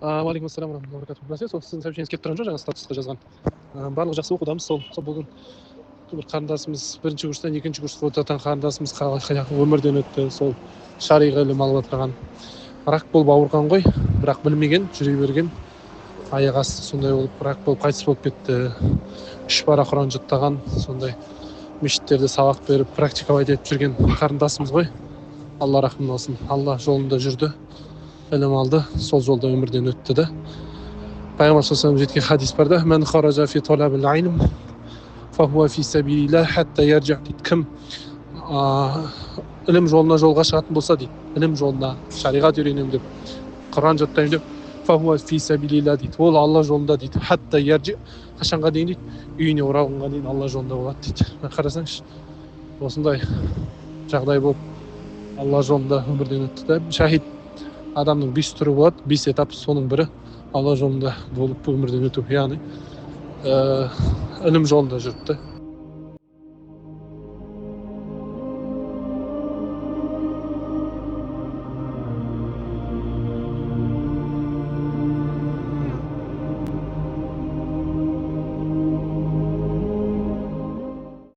Уағалейкум ассалам уа рахматуллахи. Бәсе, сол сіздің сообщениеңіз келіп тұрған жоқ, жаңа статусқа жазған. Барлығы жақсы, оқудамыз. Сол бүгін бір қарындасымыз, бірінші курстан екінші курсқа өтіп жатқан қарындасымыз өмірден өтті. Сол шариға ілім алып отырған, рак болып ауырған ғой, бірақ білмеген, жүре берген. Аяқ асты сондай болып, рак болып қайтыс болып кетті. Үш пара Құран жаттаған, сондай мешіттерде сабақ беріп, практиковать етіп жүрген қарындасымыз ғой. Алла рахым қылсын. Алла жолында жүрді, ілім алды, сол жолда өмірден өтті да. Пайғамбар саллаллаху алейхи жеткен хадис бар да: «Мән хаража фи талабил илм, фахуа фи сабилиллах хатта яржа», дейді. Кім ілім жолына жолға шығатын болса, дейді, ілім жолына, шариғат үйренемін деп, Құран жаттаймын деп, фахуа фи сабилиллах дейді, ол Алла жолында дейді. Хатта яржа, қашанға дейін дейді? Үйіне оралғанға дейін Алла жолында болады дейді. Мына қарасаңызшы, осындай жағдай болып, Алла жолында өмірден өтті да. Шахид адамның бес түрі болады, бес этап. Соның бірі Алла жолында болып өмірден өту, яғни ілім жолында жүріп та.